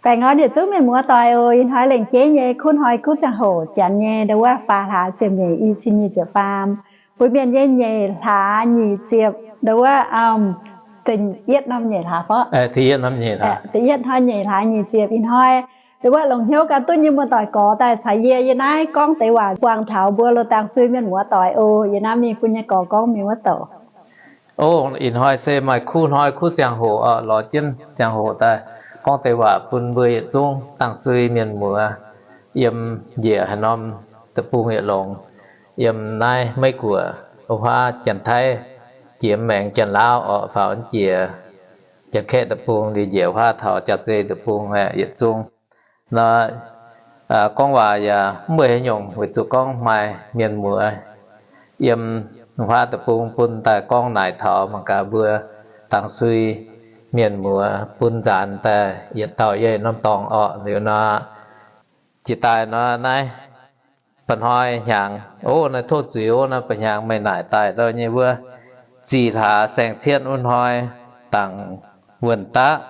Baengh orn yietc zungv mienh muoz doic oc. Ih hnoi lengc jeiv nyei kuv hnoi kuv ziangh hoc janx nyei ndo wuov faam hlaax ziepc nyeic i cin nyic ziepc faam, mbuo mienh nyei nyeic hlaax nyic ziepc ndo wuov, da'yietv norm nyeic hlaax fov, da'yietv hnoi nyeic hlaax nyic ziepc ih hnoi, ndo wuov longc hnyouv ganh duqv nyei muoz-doic gorx daaih caux yie yie naaiv gorngv deix waac buangh taux mbuo loz-dangx sui mienh muoz-doic oc. Yie naaiv mingh bun nyei gorx gorngv mingh wuov douc. O, ih hnoi se maaih kuv hnoi kuv ziangh hoc oc, lorz jienv ziangh hoc daaih gorngv deix waac bun mbuo yietc zungv dangx sui mienh muoz yiem njiec haaix norm deic-bung yietc longx, yiem naaiv Meiv Guoqv, wuov huaav Janx-Taiv jiex maengx Janx-Lauv oc, faaux jiex Janx-Kaeqv deic-bung liuz njiec huaav taux Jaa-Zei deic-bung yietc zungv. Nor, gorngv waac yaac mv buatc haaix nyungc weic zuqc gorngv maaih mienh muoz yiem huaav deic-bung bun daaih gorngv naaic taux mangc gaax mbuo dangx sui mienh muoz bun nzaanx daaih yietc dauh yiem norm dorngx orqc. Liuz nor, jiex daaih nor naaiv ba'hnoi hnyangx, o, naaiv tov zuiz, o, naaiv ba'hnyangx meih naaic daaih ndau nyei wuov zih hlaax saeng-cietv wuov hnoi, dangc wuonh daqv,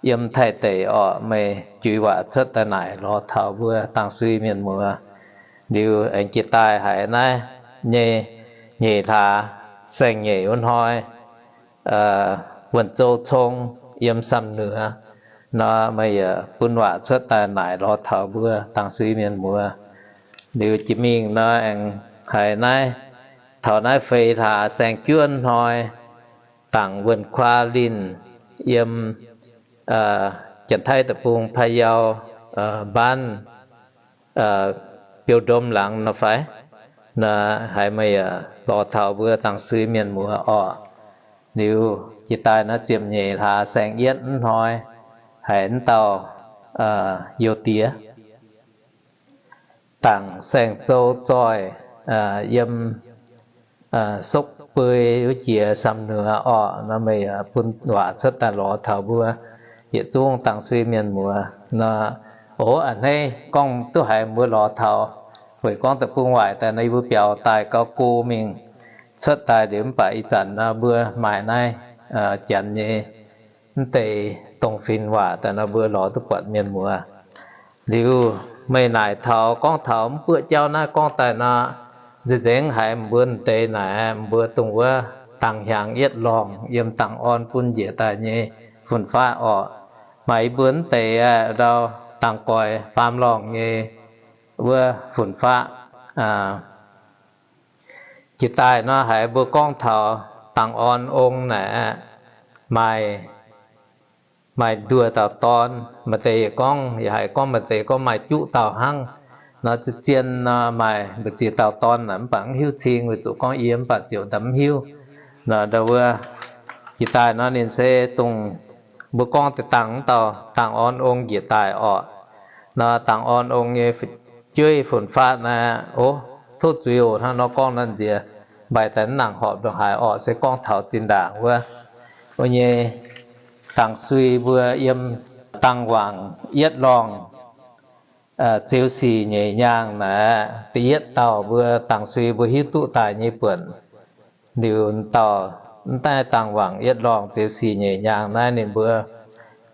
yiem Taiv deic orqc, meih juix waac cuotv daaih naaic lorz taux mbuo dangx sui mienh muoz. Liuz aengx jiex daaih haiz naaiv nyei nyeic hlaax saeng-nyeic wuov hnoi, wuonh zou cong yiem Samv Nuoz nor, meih yaac bun waac cuotv daaih naaic lorz taux mbuo dangx sui mienh muoz. Liuz jiex mingh nor aengx haiz naaiv taux naaiv feix hlaax saeng-juov hnoi, dangc wuonh kuaa linh yiem Janx-Taiv deic-bung Paa Yau, Mbaanv, Biou Ndom laangz nor fai, haiz meih yaac lorz taux mbuo dangx sui mienh muoz orqc. Liuz jiex daaih naaiv ziepc nyeic hlaax saeng-yietv hnoi, haiz naaiv dauh Youz Diex dangc saeng-zou zoih yiem Sokv Bui wuov jiex Samv Nuoz orqc. Nor meih yaac bun waac cuotv daaih lorz taux mbuo yietc zungv dangx sui mienh muoz nor. O, a'hneiv gorngv duqv haiz mbuo lorz taux, weic gorngv deic-bung waaic daaih nor yie mbuo biaux daaih gauh go mingh cuotv daaih liuz, mv baac ih zanc nor mbuo maaih naaiv Janx nyei mv deix dongh fingx waac daaih nor mbuo lorz duqv buatc mienh muoz. Liuz meih naaic taux gorngv taux mv buoqv jauv naaiv gorngv daaih nor, nzengc nzengc haiz mbuo deix naaic mbuo dongh wuov dangx hiaangx yietv lorngh yiem dangx orn bun njiec daaih nyei fun-faqv orqc. Maaih i mbuo mv deix ndau dangx goix faam lorngh nyei wuov fun-faqv. Jiex daaih nor haiz mbuo gorngv taux dangx orn ong naaic, maaih, maaih nduoh dauh dorn. Maaih deix gorngv, yaac haiz gorngv maaih deix gorngv maaih juqv dauh hnangv. Nor zien-zien nor maaih mbu'ziex dauh dorn naaic, mv baac mv hiuv cing weic zuqc gorngv yie mv baac ziouc nda'mv hiuv. Nor ndau wuov jiex daaih nor ninh se dongh mbuo gorngv deix dangx wuov dauh dangx orn ong njiec daaih orqc. Nor dangx orn ong nyei fu'jueiv fun-faqv naaic, o, tov zuiz oc, hnangv nor gorngv nor nziex mbaih daaih mv nangc horpc ndongc haaix orqc. Se gorngv taux zinh ndaangc wuov, wuov nyei dangx sui mbuo yiem dangx wangc yietv lorngh ziux sic nyeic nyaangh naaic, da'yietv dauh mbuo dangx sui mbuo hiuv duqv daaih nyei buonc. Liuz dauh, mv daaih dangx wangc yietv lorngh ziux sic nyeic nyaangh naaiv ninh mbuo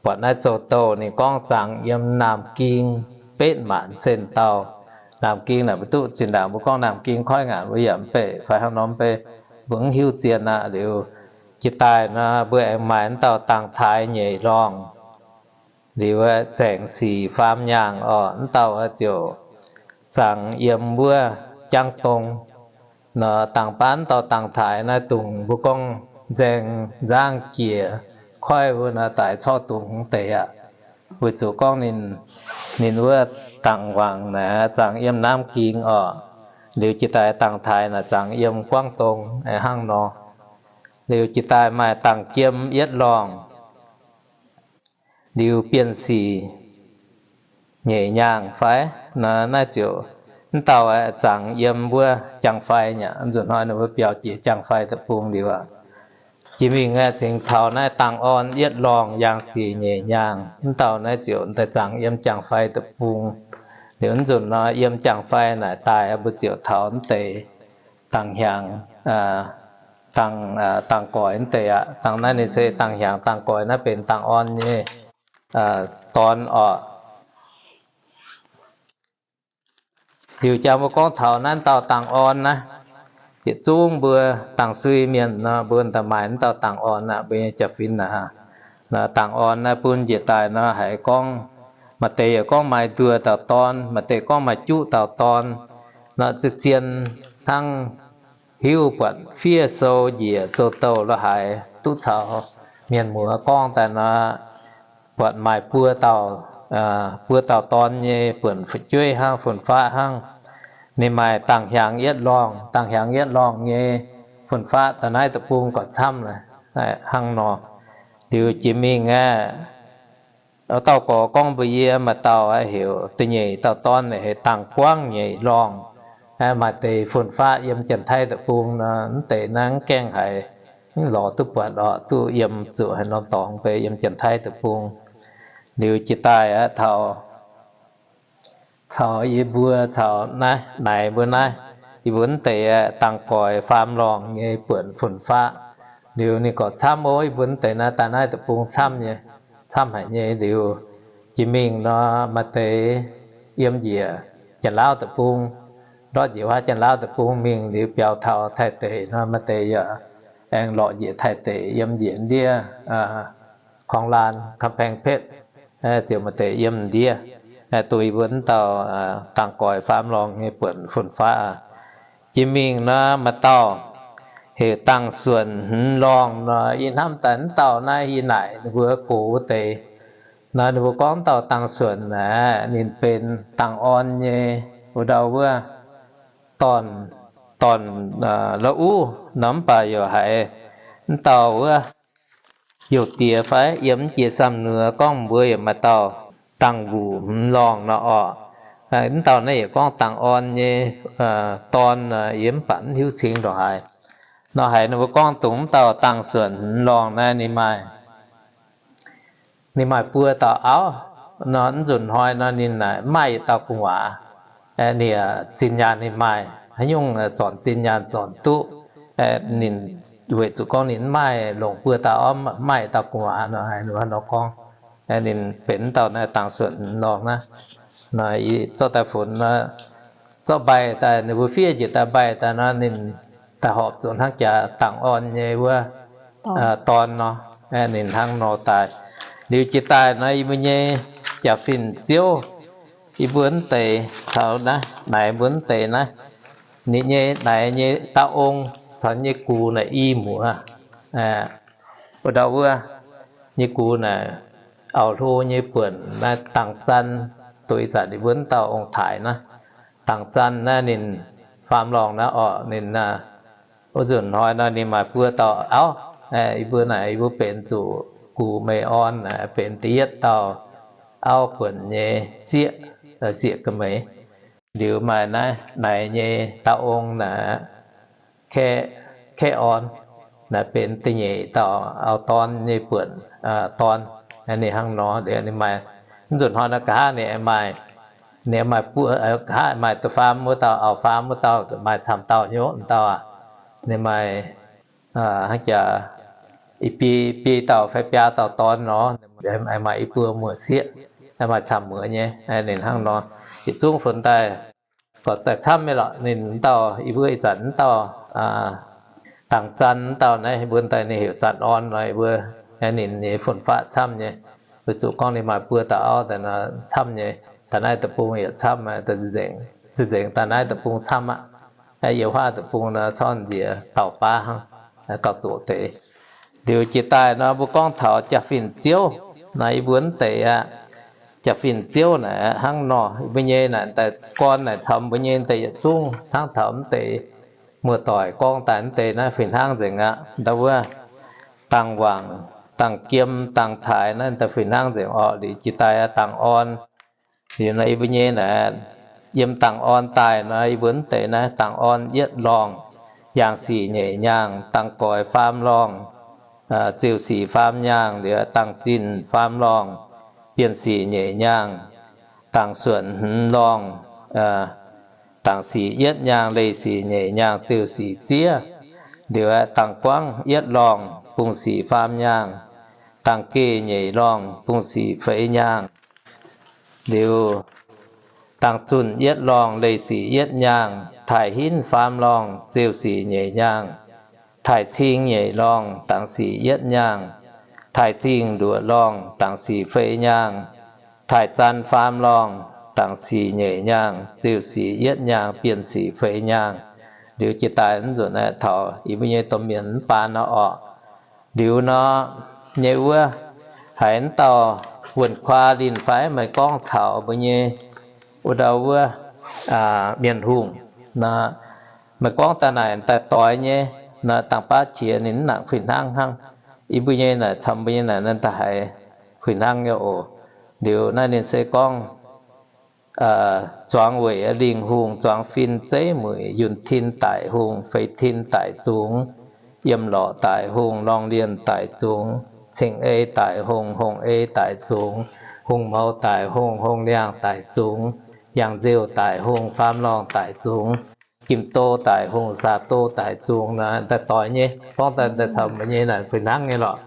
buatc naaiv zoux douh ninh gorngv zangx yiem Naamh Ging betv maanc cen dauh. Naamh Ging naaic mbuo duqv zinh ndaangc mbuo gorngv Naamh Ging koiv ngaanc mbuo yaac mv beic fai hnangv nor mv bei, mbuo mv hiuv zien aqv. Liuz jiex daaih nor mbuo aengx maaih wuov dauh dangx taaix nyeic lorngh. Liuz zaengc sic faam nyaangh orqc, wuov dauh ziouc zangx yiem wuov Jangv Dong. Nor dangx baav wuov dauh dangx taaix naaiv dongh mbuo gorngv nzaeng nzangv jiex koiv wuov naaiv daaih corc dungz hmz deix aqv. Weic zuqc gorngv ninh, ninh wuov dangx wangc naaic zangx yiem Naamh Ging orqc. Liuz jiex daaih dangx taaix naaic zangx yiem Guangv Dong hnangv nor. Liuz jiex daaih maaih dangx jiem yietv lorngh, liuz bienh sic nyeic nyaangh fai, naaiv ziouc wuov dauh zangx yiem wuov Jaang Fai nyei aqv. Nzunc hnoi ninh mbuo biaux jiex Jaang Fai deic-bung liuz aqv. Jiex mingh aeqv, cingx taux naaiv dangx orn yietv lorngh yaangh sic nyeic nyaangh, wuov dauh naaiv ziouc daaih zangx yiem Jaang Fai deic-bung. Liuz nzunc nor yiem Jaang Fai naaic daaih mbuo ziouc taux wuov deix dangx hnyangx, dangx, dangx goix wuov deix aqv. Dangx naaiv ninh se dangx hnyangx dangx goix naaiv benx dangx orn nyei. dorn orqc. Liuz jang mbuo gorngv taux naaiv dauh dangh orn naaiv, yietc zungv mbuo dangh sui mienh nor, mbuo daaih maaih naaiv dauh dangh orn aqv, mbuo nyei jaa-fin aqv. Dangh orn naaiv bun njiec daaih nor, haiz gorngv maaih deix yaac gorngv maaih nduoh dauh dorn, maaih deix gorngv maaih juqv dauh dorn. Nor zien-zien hnangv hiuv buatc fiev sou njiec zoux douh la'haiz duqv caux mienh muoz gorngv daaih nor, buatc maaih buo dauh, buo dauh dorn nyei buonc fu'jueiv hnangv, fun-faqv hnangv. Ninh maaih dangh hiaangx yietv lorngh, dangh hiaangx yietv lorngh nyei fun-faqv daaih naaiv deic-bung gorqv camv hnangv nor. Liuz jiex mingh aeqv, dauh gorx gorngv mbuox yie, maaih dauh heuc da'nyeic dauh dorn heuc dangh guangv nyeic lorngh. Maaih deix fun-faqv yiem Janx-Taiv deic-bung nor, mv deix naaiv mv gaengh haiz, mv lorz duqv buatc orqc, duqv yiem zuqc haaix norm dorngx beiv yiem Janx-Taiv deic-bung. Liuz jiex daaih aqv, taux, taux yie mbuo caux naaiv naaic mbuo naaiv, yie mbuo mv deix dangh goix faam lorngh nyei buonc fun-faqv. Liuz ninh gorqv camv ov, yie mbuo mv deix naaiv daaih naaiv deic-bung camv nyei, camv haic nyei. Liuz jiex mingh nor, maaih deix yiem njiec Janx-Lauv deic-bung, ndortv njiec wuov Janx-Lauv deic-bung mingh liuz biaux taux Taiv deic nor, maaih deix yaac aengx lorqc njiec Taiv deic yiem njiec ndiev คลองลาน กำแพงเพชร, ziouc maaih deix yiem ndiev. Dongh yie mbuo mv dauh dangh goix faam lorngh nyei buonc fun-faqv. Jiex mingh nor maaih dauh heuc dangh suonc hmz lorngh nor, yie hnamv daaih mv dauh naaiv yie naaic ninh mbuo gox wuov deix nor, ninh mbuo gorngv dauh dangh suonc naaic ninh benx dangh orn nyei, wuov ndau wuov dorn, dorn la'uv nor, mv baac yaac haiz mv dauh wuov youh diex fai yiem mv jiex Samv Nuoz gorngv mbuo yaac maaih dauh dangh mbuc hmz lorngh nor orqc. Mv dauh naaiv yaac gorngv dangh orn nyei dorn, yie mv baac mv hiuv cingx ndongc haaix. Nor haiz ninh mbuo gorngv dongh mv dauh dangh suonc hmz lorngh naaiv ninh maaih, ninh maaih buo dauh auv nor, mv nzunc hnoi nor ninh maaih yietc dauh gu'nguaaz. Ninh zinh nyaanh ninh maaih haaix nyungc zornc zinh nyaanh zornc duqv. Ninh weic zuqc gorngv ninh mv maaih longc buo dauh auv, mv maaih yietc dauh gu'nguaaz nor, haiz ninh nor gorngv, ninh benx mv dauh naaiv dangh suonc hmz lorngh naaiv. Nor zorqv daaih funx, zorqv mbaih daaih, ninh mbuo fiev njiec daaih mbaih daaih nor, ninh daaih horpc zuqc hnangv jaax dangh orn nyei wuov dorn nor, ninh hnangv nor daaih. Liuz jiex daaih nor, yie mbuo nyei jaa-fin Ziouv, yie mbuo mv deix taux naaiv, naaic mbuo mv deix naaiv, ninh nyei naaic nyei dauh ong caux nyei gux naaic i muoz. Wuov ndau wuov nyei gux naaic auv-hlo nyei buonc naaiv Dangh Zan, dongh ih zanc yie mbuo mv dauh ong-taaix naaiv. Dangh Zan naaiv ninh faam lorngh naaiv orqc, ninh wuov nzunc hnoi nor ninh maaih buo dauh auv. Yie mbuo naaic yie mbuo benx zuqc gux meih orn naaic benx da'yietv dauh auv buonc nyei sieqv, sieqv ga'meix. Liuz maaih naaiv naaic nyei dauh ong naaic, Kaeqv, Kaeqv Orn, naaic benx da'nyeic dauh auv-dorn nyei buonc dorn. Ninh hnangv nor, ninh maaih, mv nzunc hnoi nor nqa'haav ninh maaih, ninh maaih buo, nqa'haav maaih da'faam wuov dauh, auv-faam wuov dauh, maaih camv dauh hnyouv dauh aqv. Ninh maaih hnangv jaax i biei, biei dauh fai biaa dauh dorn nor, maaih i buo muoz-sieqv, maaih camv muoz nyei. Ninh hnangv nor, yietc zungv funx daaih gorqv daaih camv nyei lorqc. Ninh dauh, yie mbuo ih zanc mv dauh Dangh Zan mv dauh naaiv, yie mbuo daaih ninh heuc Zan Orn nor, yie mbuo ninh nyei fun-faqv camv nyei. Weic zuqc gorngv ninh maaih buo dauh auv daaih nor camv nyei. Daaih naaiv deic-bung yietc camv, za'nzengc daaih naaiv deic-bung camv aqv. Yiem huaav deic-bung nor corc nziex dauh baav hnangv, gauh zoqc deix. Liuz jiex daaih nor mbuo gorngv taux jaa-fin Ziouv naaic, yie mbuo mv deix aqv. Jaa-fin Ziouv naaic hnangv nor, yie mbuo nyei naaic daaih gorn naaic caux mbuo nyei daaih yietc zungv hnangv taux mv deix muoz-doic gorngv daaih mv deix naaiv fih hnangv nzengc aqv. Ndau wuov dangh wangc, dangh jiem, dangh taaix naaiv daaih fih hnangv nzengc orqc. Liuz jiex daaih dangh orn, liuz nor yie mbuo nyei naaic, yiem dangh orn daaih nor yie mbuo mv deix naaiv dangh orn yietv lorngh, yaangh sic nyeic nyaangh, dangh goix faam lorngh, ziuh sic faam nyaangh, liuz dangh zinh faam lorngh, bienh sic nyeic nyaangh, dangh suonc hmz lorngh, dangh sic yietv nyaangh, leih sic nyeic nyaangh, ziuh sic ziev, liuz dangh guangv yietv lorngh, bungx sic faam nyaangh, dangc geh nyeic lorngh bungx sic feix nyaangh. Liuz, dangc zunh yietv lorngh leih sic yietv nyaangh, taaih hinv faam lorngh ziouh sic nyeic nyaangh, taaih cing nyeic lorngh dangc sic yietv nyaangh, taaih zingh luoqc lorngh dangc sic feix nyaangh, taaih zan faam lorngh dangc sic nyeic nyaangh, ziouh sic yietv nyaangh, bienh sic feix nyaangh. Liuz jiex daaih mv nzunc aeqv, taux yie mbuo nyei domh mienh mv baan nor orqc. Liuz nor nyei wuov, haiz mv dauh wuonh kuaa linh fai meih gorngv taux mbuo nyei wuov ndau wuov, aa, mienh hungh nor, meih gorngv daaih naaic daaih doix nyei nor, dangh baav qiex ninh mv nangc fih hnangv hnangv. Yie mbuo nyei naaic caux mbuo nyei naaic naaiv daaih haiz fih hnangv nyei oc. Liuz naaiv ninh se gorngv zuangx weic lingh hungh, zuangx fin zeiv mueic, yunh tin daic hungh, feix tin daic zungx, yiem lorqc daic hungh, lorngh lienh daic zungx, ceng-ei daic hungh, hungh ei daic zungx, hungh mouz daic hungh, hungh liangh daic zungx, yangh nzeuh daic hungh, faam lorngh daic zungx, gim do daic hungh, saa do daic zungx nor, daaih doix nyei, gorngv daaih daaih taux mbuo nyei naaic fih hnangv nyei lorqc.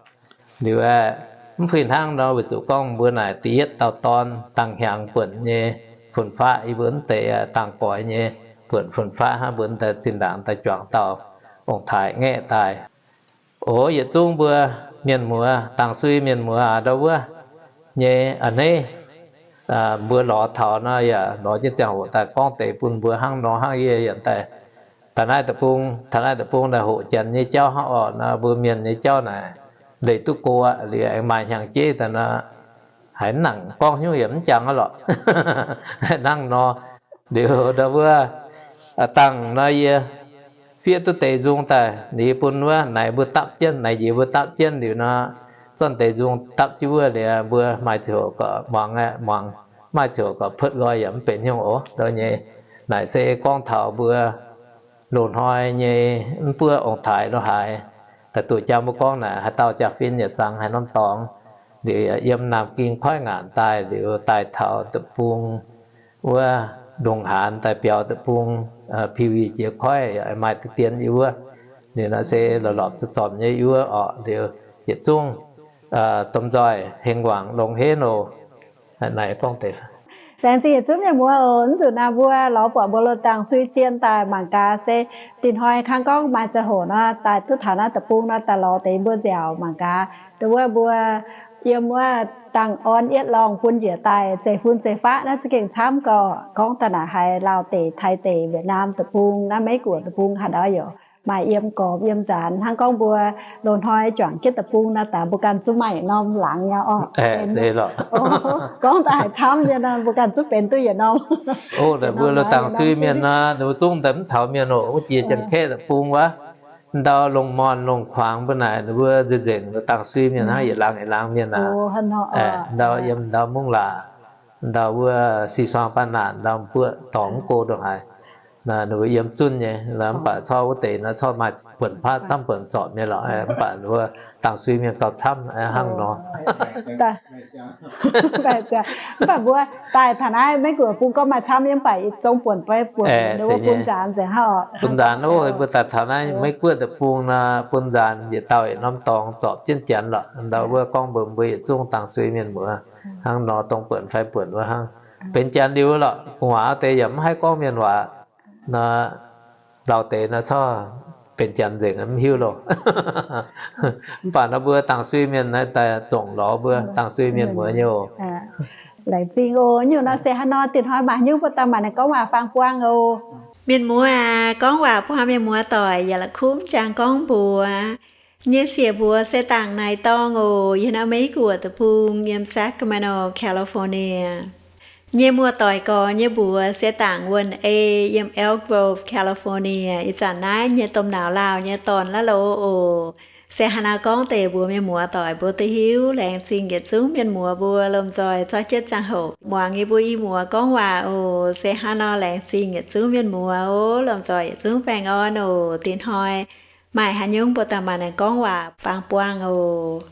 Liuz aeqv, mv fih hnangv nor, weic zuqc gorngv mbuo naaic da'yietv dauh dorn dangh hnyangx buonc nyei fun-faqv, yie mbuo mv deix dangh goix nyei buonc fun-faqv hnangv, mbuo daaih zinh ndaangc daaih juangc dauh ong-taaix ngaeqv daaih. Oc, yietc zungv mbuo mienh muoz, dangh sui mienh muoz aac, ndau wuov nyei a'hneiv, mbuo lorz taux nor yaac lorz jienv ziangh hoc daaih gorngv deix bun mbuo hnangv nor hnangv yie yaac daaih, daaih naaiv deic-bung, taux naaiv deic-bung daaih hoqc janx nyei jauv hnangv orqc nor, mbuo mienh nyei jauv naaic leih duqv go aqv. Liuz aengx maaih hnyangx-jeiv daaih nor, haiz mv nangc gorngv hnyouv yaac mv jangx aqv lorqc. Hnangv nor, liuz ndau wuov, dangh nor yie fiev duqv deix nzung daaih, ninh bun wuov naaic mbuo dapv jienv, naaic njiec mbuo dapv jienv liuz nor, zorqv deix nzung dapv jienv wuov liuz, mbuo maaih ziangh hoc gorqv muangx aqv, muangx, maaih ziangh hoc gorqv petv nqoi yaac mv benx hnyouv oc. Ndau nyei, naaic se gorngv taux mbuo loz-hnoi nyei mv buov ong-taaix lo haaix, daaih duqv jangx mbuo gorngv naaic, haaix dauh jaa-fin yaac zangx haaix norm dorngx, liuz yiem Naamh Ging koiv ngaanc daaih, liuz daaih taux deic-bung wuov ndongc haanz daaih biaux deic-bung, piv-wih jiex koiv yaac maaih deix dien yie wuov. Liuz naaiv se lorqc lorqc zorqc zorqc nyei yie wuov orqc. Liuz yietc zungv domh nzoih hengx wangc longx henv oc. Naaiv gorngv deix. Laengz zingh yietc zungv mienh muoz oc. Mv nzunc naaiv mbuo lorz buatc mbuo loz-dangh sui zien daaih mangc gaax se dinh hnoi kangv gorngv maaih ziangh hoc nor, daaih duqv taux naaiv deic-bung nor, daaih lorz deix mbuo nziaauc mangc gaax. Dongh wuov mbuo yiem wuov dangh orn yietv lorngh bun njiec daaih zeiv-fun zeiv-faqv naaiv za'gengh camv gorqv. Gorngv daaih naaic haiz Laauh deic, Taiv deic, Wietc Naam deic-bung, naaiv Meiv Guoqv deic-bung haaix ndau yaac maaih yiem gormx yiem nzaanx. Hnangv gorngv mbuo loz-hnoi juangc jienv deic-bung nor, daaih mbuo ganh zungv maaih yietc norm laangz nyei orqc. Gorngv daaih haiz camv nyei nor, mbuo ganh zungv benx duqv yietc norm. Mbuo loz-dangh sui mienh nor, ninh mbuo zungv daaih mv caux mienh oc. Wuov jiex Janx-Kaeqv deic-bung wuov, ndau longc morn longc kuangx mbuo naaic, ninh mbuo nzengc nzengc loz-dangh sui mienh hnangv, yietc laangz yietc laangz mienh aac. Ndau yiem ndau Mungv Laac, ndau wuov Si-Suang Baav Naanc, ndau mbuoqc dorngx mv go ndongc haaix. Ninh mbuo yiem zunv nyei, mv baac corc wuov deix nor corc maaih buonc patv camv buonc zorpc nyei lorqc. Mv baac wuov dangh sui mienh gauh camv hnangv nor. Mv baac mbuo daaih taux naaiv Meiv Guoqv bung gorngv maaih camv nyei, mv baac zong buonc fai buonc, wuov bun nzaanx nzengc hnangv oc. Bun nzaanx oc, mbuo daaih taux naaiv Meiv Guoqv deic-bung nor, bun nzaanx yietc dauh yietc norm dorngx zorpc jienv janx lorqc. Ndau wuov gorngv mbuox mbuo yietc zungv dangh sui mienh muoz hnangv nor, dongh buonc fai buonc wuov hnangv. Benx janx liuz lorqc, gu'nguaaz deix yaac mv haih gorngv mienh waac nor, lauh deix nor corc benx janx nzengc mv hiuv loh. Mv baac nor mbuo dangh sui mienh naaiv daaih zongc lorz mbuo dangh sui mienh muoz nyei oc. Laengz zingh oc. Nyungc nor se hnangv nor, dinh hnoi maaih nyungc bun dangh maanc gorngv waac faang buang oc. Mienh muoz aac, gorngv waac bun mienh muoz doic yaac la'kuqv mv jangx gorngv mbuox. Nyei siec mbuox se dangc naaic dorngh oc, yiem naaiv Meiv Guoqv deic-bung, yiem Sacramento, California. Nyei muoz-doic gorx nyei mbuox se dangc wuonh ei, yiem Elk Grove, California. Ih zanc naaiv nyei domh nauz laauh nyei dorn la'loz oc. Se hnangv naaiv gorngv deix mbuox mienh muoz doic mbuo duqv hiuv. Laengz zingh yietc zungv mienh muoz mbuo lomh nzoih zorqv jienv ziangh hoc muangx yie mbuo i muoz gorngv waac oc. Se hnangv nor laengz zingh yietc zungv mienh muoz oc, lomh nzoih yietc zungv baengh orn oc. Dinh hnoi maaih haaix nyungc bun dangh maanc gorngv waac faang buang oc.